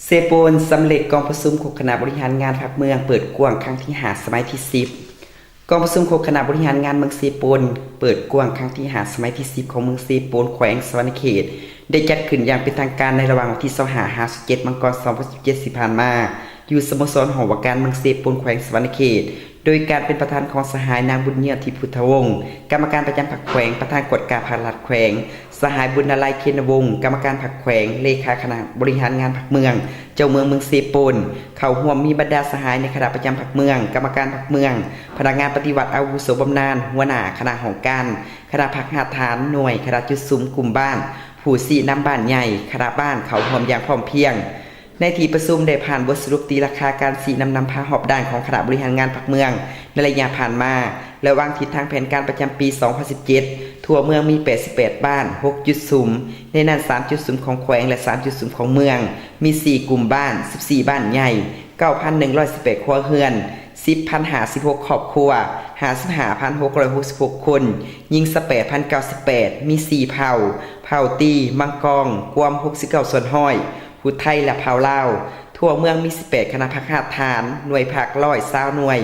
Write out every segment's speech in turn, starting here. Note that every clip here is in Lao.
ເຊໂປນ ສຳເລັດກອງປະຊຸມຄົບຄະນະບໍລິຫານງານພັກເມືອງເປີດກວ້າງຄັ້ງທີຫ້າ ສະໄໝທີສິບ. ກອງປະຊຸມຄົບຄະນະບໍລິຫານງານເມືອງເຊໂປນ ເປີດກວ້າງຄັ້ງທີຫ້າ ສະໄໝທີສິບ ຂອງເມືອງເຊໂປນ ແຂວງສະຫວັນນະເຂດ ໄດ້ຈັດຂຶ້ນຢ່າງເປັນທາງການໃນລະຫວ່າງວັນທີຊາວຫ້າ ຫາ ສິບເຈັດ ມັງກອນ ສອງພັນສິບເຈັດ ທີ່ຜ່ານມາ ຢູ່ສະໂມສອນຫໍວ່າການເມືອງເຊໂປນ ແຂວງສະຫວັນນະເຂດ ໂດຍການເປັນປະທານຂອງສະຫາຍນາງບຸນຍຽມ ທິດພຸດທະວົງ ກຳມະການປະຈຳພັກແຂວງ, ປະທານກວດກາພັກລັດແຂວງ, ສະຫາຍບຸນນາໄລ ເຄນະວົງ ກຳມະການພັກແຂວງ, ເລຂາຄະນະບໍລິຫານງານພັກເມືອງ, ເຈົ້າເມືອງເມືອງເຊໂປນ ເຂົ້າຮ່ວມມີບັນດາສະຫາຍໃນຄະນະປະຈຳພັກເມືອງ, ກຳມະການພັກເມືອງ, ພະນັກງານປະຕິບັດອາວຸໂສບຳນານ, ຫົວໜ້າຄະນະຫ້ອງການ, ຄະນະພັກຮາກຖານ, ໜ່ວຍ, ຄະນະຈຸດສຸມ, ກຸ່ມບ້ານ, ຜູ້ຊີ້ນຳບ້ານໃຫຍ່, ຄະນະບ້ານ ເຂົ້າຮ່ວມຢ່າງພ້ອມພຽງ. ໃນທີ່ປະຊຸມໄດ້ຜ່ານບົດສະຫຼຸບຕີລາຄາການຊີ້ນຳນຳພາຮອບດ້ານຂອງຄະນະບໍລິຫານງານພັກເມືອງໃນໄລຍະຜ່ານມາ ແລະ ວາງທິດທາງແຜນການປະຈຳປີສອງພັນສິບເຈັດ. ທົ່ວເມືອງມີແປດສິບແປດບ້ານ, ຫົກຈຸດສຸມ, ໃນນັ້ນສາມຈຸດສຸມຂອງແຂວງ ແລະ ສາມຈຸດສຸມຂອງເມືອງ, ມີສີ່ກຸ່ມບ້ານ, ສິບສີ່ບ້ານໃຫຍ່, ເກົ້າພັນໜຶ່ງຮ້ອຍສິບແປດຄົວເຮືອນ, ສິບພັນຫ້າສິບຫົກຄອບຄົວ, ຫ້າສິບຫ້າພັນຫົກຮ້ອຍຫົກສິບຫົກຄົນ, ຍິງຊາວແປດພັນເກົ້າສິບແປດ, ມີສີ່ເຜົ່າ, ເຜົ່າຕີ, ມັງກອງ, ກວມຫົກສິບເກົ້າສ່ວນຮ້ອຍ, ຜູ້ໄທ ແລະ ເຜົ່າລາວ. ທົ່ວເມືອງມີສິບແປດຄະນະພັກຮາກຖານ, ໜ່ວຍພັກຮ້ອຍຊາວໜ່ວຍ,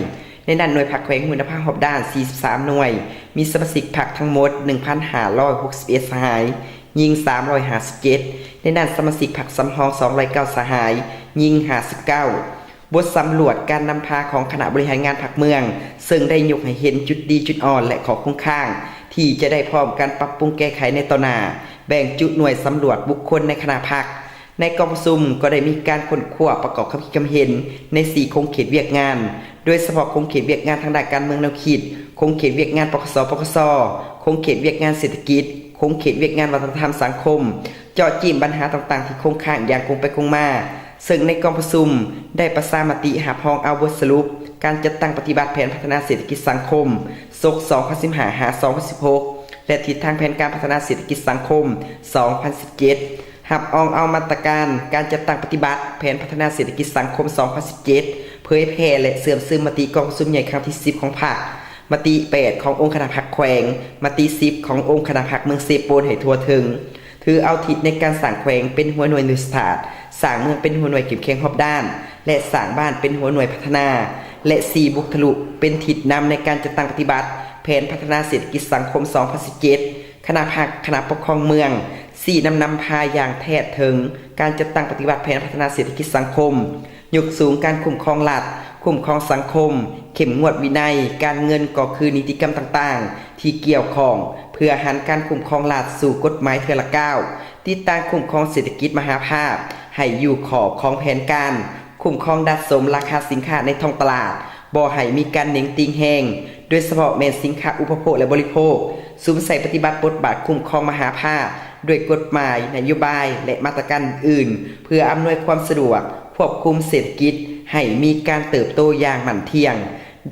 ໃນນັ້ນໜ່ວຍພັກແຂວງຮູ້ນຳພາຮອບດ້ານສີ່ສິບສາມໜ່ວຍ, ມີສະມາຊິກພັກທັງໝົດໜຶ່ງພັນຫ້າຮ້ອຍຫົກສິບເອັດສະຫາຍ, ຍິງສາມຮ້ອຍຫ້າສິບເຈັດ, ໃນນັ້ນສະມາຊິກພັກສຳຮອງສອງຮ້ອຍເກົ້າສະຫາຍ, ຍິງຫ້າສິບເກົ້າ. ບົດສຳຫຼວດການນຳພາຂອງຄະນະບໍລິຫານງານພັກເມືອງ ເຊິ່ງໄດ້ຍົກໃຫ້ເຫັນຈຸດດີຈຸດອ່ອນ ແລະ ຂໍ້ຄົງຄ້າງ ທີ່ຈະໄດ້ພ້ອມກັນປັບປຸງແກ້ໄຂໃນຕໍ່ໜ້າ, ແບ່ງຈຸໜ່ວຍສຳຫຼວດບຸກຄົນໃນຄະນະພັກ. ໃນກອງປະຊຸມກໍໄດ້ມີການຄົ້ນຄວ້າປະກອບຄຳຄິດຄຳເຫັນໃນສີ່ຂົງເຂດວຽກງານ, ໂດຍສະເພາະຂົງເຂດວຽກງານທາງດ້ານການເມືອງແນວຄິດ, ຂົງເຂດວຽກງານ ປກສ ປກສ, ຂົງເຂດວຽກງານເສດຖະກິດ, ຂົງເຂດວຽກງານວັດທະນະທຳສັງຄົມ, ເຈາະຈີ້ມບັນຫາຕ່າງໆທີ່ຄົງຄ້າງຢ່າງກົງໄປກົງມາ, ເຊິ່ງໃນກອງປະຊຸມໄດ້ປະຊາມະຕິຮັບຮອງເອົາບົດສະຫຼຸບການຈັດຕັ້ງປະຕິບັດແຜນພັດທະນາເສດຖະກິດສັງຄົມ ສົກ ສອງພັນສິບຫ້າ ຫາ ສອງພັນສິບຫົກ ແລະ ທິດທາງແຜນການພັດທະນາເສດຖະກິດສັງຄົມ ສອງພັນສິບເຈັດ, ຮັບຮອງເອົາມາດຕະການການຈັດຕັ້ງປະຕິບັດແຜນພັດທະນາເສດຖະກິດສັງຄົມ ສອງພັນສິບເຈັດ, ເຜີຍແຜ່ ແລະ ເຊື່ອມຊຶມມະຕິກອງປະຊຸມໃຫຍ່ຄັ້ງທີສິບຂອງພັກ, ມະຕິແປດຂອງອົງຄະນະພັກແຂວງ, ມະຕິສິບຂອງອົງຄະນະພັກເມືອງເຊໂປນໃຫ້ທົ່ວເຖິງ. ຖືເອົາທິດໃນການສ້າງແຂວງເປັນຫົວໜ່ວຍໜ່ວຍສະຖາດ, ສ້າງເມືອງເປັນຫົວໜ່ວຍເຂັ້ມແຂງຮອບດ້ານ ແລະ ສ້າງບ້ານເປັນຫົວໜ່ວຍພັດທະນາ ແລະ ຊີ້ບຸກທະລຸເປັນທິດນຳໃນການຈັດຕັ້ງປະຕິບັດແຜນພັດທະນາເສດຖະກິດສັງຄົມ ສອງພັນສິບເຈັດ. ຄະນະພັກ, ຄະນະປົກຄອງເມືອງ ຊີ້ນຳນຳພາຢ່າງແທດເຖິງການຈັດຕັ້ງປະຕິບັດແຜນພັດທະນາເສດຖະກິດສັງຄົມ, ຍົກສູງການຄຸ້ມຄອງລັດ, ຄຸ້ມຄອງສັງຄົມ, ເຂັ້ມງວດວິໄນການເງິນ ກໍຄືນິຕິກຳຕ່າງໆທີ່ກ່ຽວຂ້ອງ ເພື່ອຫັນການຄຸ້ມຄອງລັດສູ່ກົດໝາຍເທື່ອລະກ້າວ, ຕິດຕັ້ງຄຸ້ມຄອງເສດຖະກິດມະຫາພາກໃຫ້ຢູ່ຂອບຂອງແຜນການ, ຄຸ້ມຄອງດັດສົມລາຄາສິນຄ້າໃນທ້ອງຕະຫຼາດ, ບໍ່ໃຫ້ມີການເໜັງຕີງແຮງ, ໂດຍສະເພາະແມ່ນສິນຄ້າອຸປະໂພກ ແລະ ບໍລິໂພກ, ສຸມໃສ່ປະຕິບັດບົດບາດຄຸ້ມຄອງມະຫາພາກດ້ວຍກົດໝາຍ, ນະໂຍບາຍ ແລະ ມາດຕະການອື່ນໆ ເພື່ອອຳນວຍຄວາມສະດວກຄວບຄຸມເສດຖະກິດໃຫ້ມີການເຕີບໂຕຢ່າງໝັ້ນທ່ຽງ,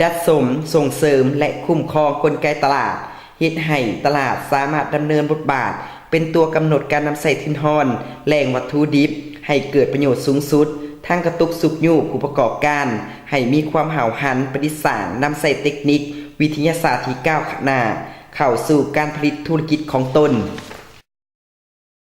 ດັດສົມ, ສົ່ງເສີມ ແລະ ຄຸ້ມຄອງກົນໄກຕະຫຼາດ, ເຮັດໃຫ້ຕະຫຼາດສາມາດດຳເນີນບົດບາດເປັນຕົວກຳນົດການນຳໃຊ້ທຶນຮອນແຫຼ່ງວັດຖຸດິບໃຫ້ເກີດປະໂຫຍດສູງສຸດ, ທັງກະຕຸກຊຸກຍູ້ຜູ້ປະກອບການໃຫ້ມີຄວາມຫ້າວຫັນປະດິດສ້າງນຳໃຊ້ເຕັກນິກວິທະຍາສາດທີ່ກ້າວໜ້າເຂົ້າສູ່ການຜະລິດທຸລະກິດຂອງຕົນ.